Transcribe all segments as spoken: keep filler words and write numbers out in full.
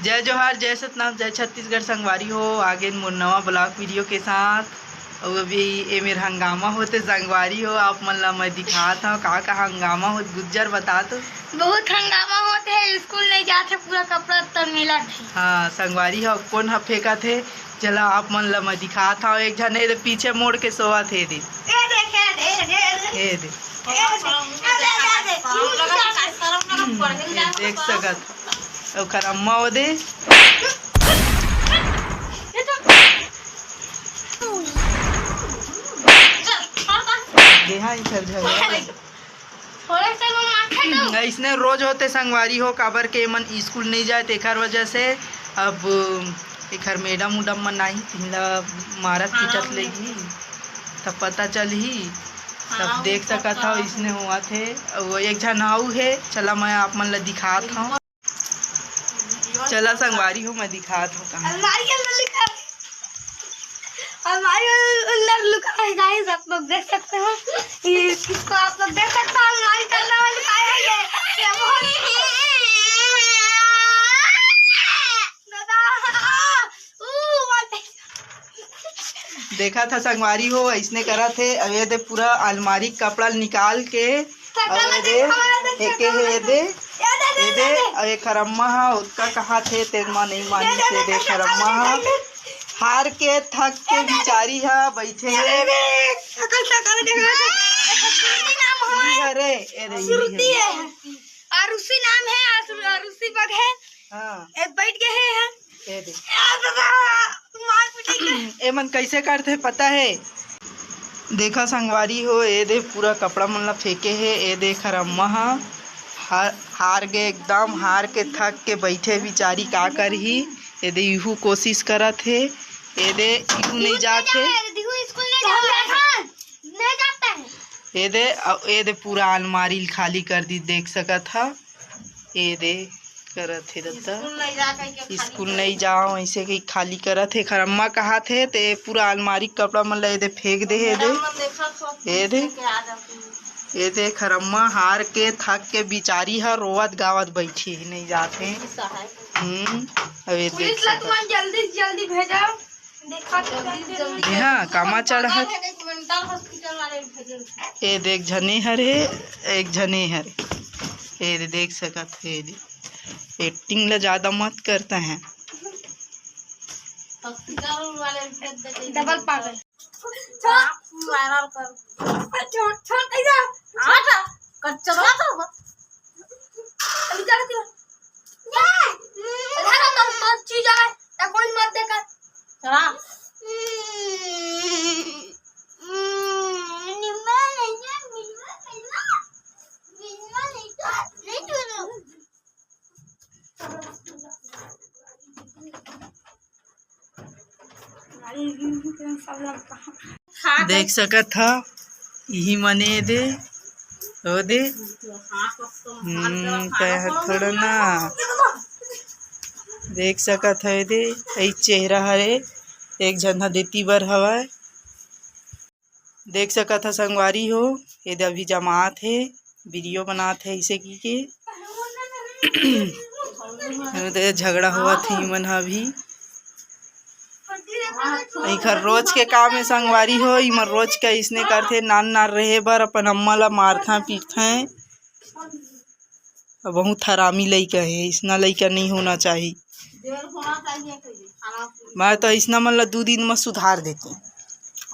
जय जोहार, जय सतनाम, जय छत्तीसगढ़ संगवारी हो। आगे मोर नवा ब्लॉग वीडियो के साथ। अउ अभी ए मेर हंगामा होथे संगवारी हो, आप मन ला मैं दिखात हव का का हंगामा होत। गुज्जर बता तो। बहुत हंगामा होत हे, स्कूल नहीं जात हे, पूरा कपड़ा उत्तर मिलत हे। हाँ संगवारी हो, कोन ह फेंकत हे, चला आप मन ला मैं दिखात हव। एक झन ए दे पीछे मोड़ के सोवत हे दे। ए देख, ए दे, ए दे, ए दे। ए दे। ए दे, ए दे, ए दे। देख सकत हव। ओकर अम्मा ओ दे। देहा इधर झगड़ा। थोड़ा सा वो माथे दो। अइसने रोज होथे संगवारी हो, काबर के एमन स्कूल नहीं जाए तेखर वजह से। अब एखर मैडम उडम मन नाही, तिन ला मारत पीटत लेगी, तब पता चलही। तब देख सकत हव, इसने होवत हे। अउ एक झन अउ हे, चला मैं आप मन ला दिखात हव। चला संगवारी हो, मैं दिखात हव कहाँ। अलमारी के अंदर लुका है। अलमारी के अंदर लुका है, गाइस, आप लोग देख सकते हो। ये इसको आप लोग देख सकते हो, अलमारी के अंदर में लुका है ये। ये बहुत दादा, ऊ, what? देखा था संगवारी हो, अइसने करत हे। अब ये दे पूरा अलमारी के कपड़ा निकाल के, अब ये दे, एके हे ये दे, ये दे, अब एकर अम्मा ह ओतका कहात हे, तेन म नहीं मानिस। ये दे, एकर अम्मा ह हार के थक के बिचारी ह बइठे हे। अरे बे, सकल, सकल देख रहा था। अरे, अरे, ये श्रुति है। अरुषि नाम है, अरु-, अरुषि बघेल। हाँ। ए, बैठ गए हैं। ए दे। ए दादा, मार पीटेंगे। एमन कैसे करथे पता है? देखा संगवारी हो, ए दे पूरा कपड़ा मन ला फेंके हे। ए दे एखर अम्मा ह हा-, हार गे एकदम, हार के थक के बैठे बिचारी, का करही। ए दे इहू कोशिश करत हे। ए दे इहू नहीं जात हे। दिहू स्कूल नहीं जाता है। नहीं जाता है। ए दे, अ, ए दे पूरा अलमारी ल खाली कर दी, देख सकत ह। ए दे करत हे दत्ता। स्कूल नहीं जा कहि के खाली स्कूल कर नहीं दी। जाओ, ऐसे कहि खाली करत हे। एखर अम्मा कहात हे ते पूरा अलमारी के कपड़ा मन ल ए दे फेंक दे हे, ए दे। मैडम मन देखत हो, ए दे। लेके आ जाती है। ए दे एखर अम्मा हार के थक के बिचारी ह रोवत गावत बैठी हे, नहीं जात हे। ऐसा है। हम्म, अब ए देख पुलिस ला सकत। तुमन जल्दी से जल्दी भेजो। देखा तो जल्दी से जल्दी। हाँ, कामा चढ़त। मेंटल हॉस्पिटल वाले भेजो। ए देख झने हरे, एक झने हरे। ए दे देख सकत हे, ए दे। एक्टिंग ला ज्यादा मत करता है। हॉस्पिटल वाले भेज देते हैं। डबल पागल। छोड़। वायरल कर। छोड़, छोड़, इधर। हट। कच्चा तो। अभी जा रही हूँ। ये। इधर आ, तो, तो चीज आ, या कोई मत देखा। चला। देख सकत ह, इही मने दे, ओ दे। हम्म, कहे थोड़ा ना। देख सकत ह, ए दे, ए चेहरा हरे, एक झन ह देती बर हवय। देख सकत ह संगवारी हो, ए दे अभी जमात हे, वीडियो बनात हे, इसे की के। ए दे झगड़ा होवत हे इमन ह अभी। एखर रोज के काम हे संगवारी हो, इमन रोज के इसने करथे, नान नान रहे बर अपन अम्मा ला मारथा पीटथे। बहुत हरामी लइका हे, इसना लइका नहीं होना चाही। मैं तो इसना मन ला दू दिन में सुधार देते।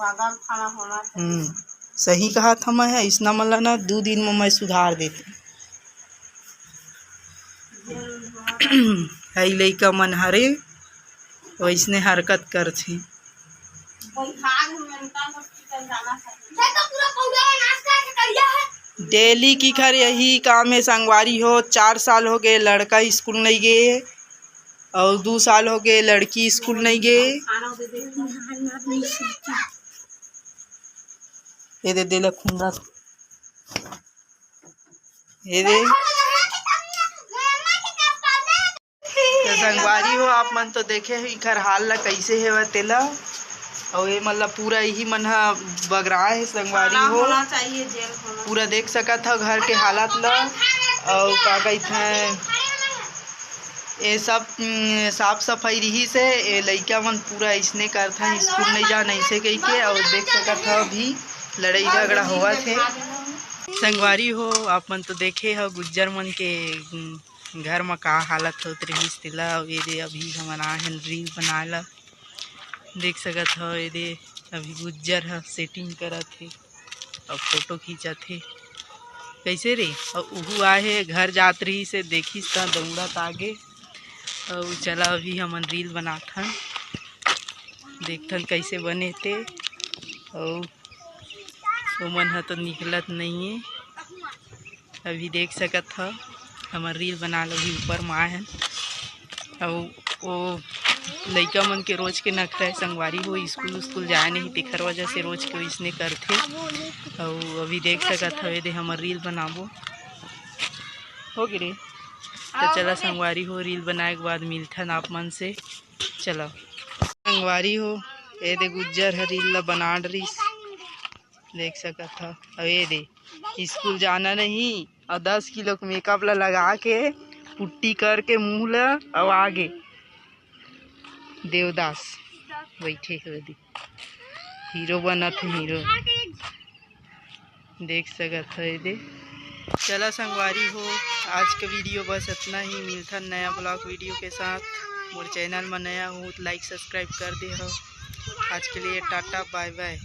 हम्म, सही कहा था मैं, इसना मन ला ना दू दिन में मैं सुधार देते। हई लइका मन हरे वइसने हरकत करथे। डेली की खर यही काम हे संगवारी हो। चार साल हो गए लड़का स्कूल नहीं गए और दू साल हो गए लड़की स्कूल नहीं गए। ये दे देला खुंदा। ये दे। तो संगवारी हो, आप मन तो देखे हो इखर हाल ला कैसे हेवय तेला। अउ ये मन ला पूरा इही मन ह बगराए हे संगवारी हो। पूरा देख सकत ह घर के हालत ला। अउ का कहिथे, ए सब, उम, साफ सफाई रिहिस हे। ए लइका मन पूरा अइसने करथन, स्कूल नइ जान अइसे कहिके। अउ देख सकत हव, अभी लड़ाई झगड़ा होवत हे। संगवारी हो, आप मन तो देखे हव गुज्जर मन के, उम, घर म का हालत होत रिहिस तेला। अउ ये दे, अभी हमन आए हन रील बनाए ला। देख सकत हव, ये दे अभी गुज्जर ह सेटिंग करत हे, अब फोटो खींचत हे। कैसे रे? अउ उहू आए हे, घर जात रहिस हे, देखिस त दौड़त आगे। अउ चला, अभी हमन रील बनाथन, देखथन कैसे बने ते। अउ ओमन ह तो निकलत नइये। अभी देख सकत हव, हमर रील बना लो, अभी ऊपर म आए हन। अउ ओ लइका मन के रोज के नखरा हे संगवारी हो, स्कूल उस्कूल जाए नहीं, तेखर वजह से रोज के ओइसने करथे। अउ अभी देख सकत हव, ये दे हमर रील बनाबो। हो गे रे। तो चला संगवारी हो, रील बनाए के बाद मिलथन आप मन से। चला संगवारी हो, ये दे गुज्जर ह रील ला बना डरिस, देख सकत हव। अउ ये दे स्कूल जाना नहीं, अउ दस किलो के मेकअप ला लगा के, पुट्टी करके मुंह ला, अउ आगे देवदास बैठे हे ओदे, हीरो बनत हे, हीरो। देख सकत हव ये दे। चला संगवारी हो, आज के वीडियो बस इतना ही। मिलथन नया ब्लॉग वीडियो के साथ। मोर चैनल म नया हो तो लाइक सब्सक्राइब कर दे हव। आज के लिए टाटा बाय बाय।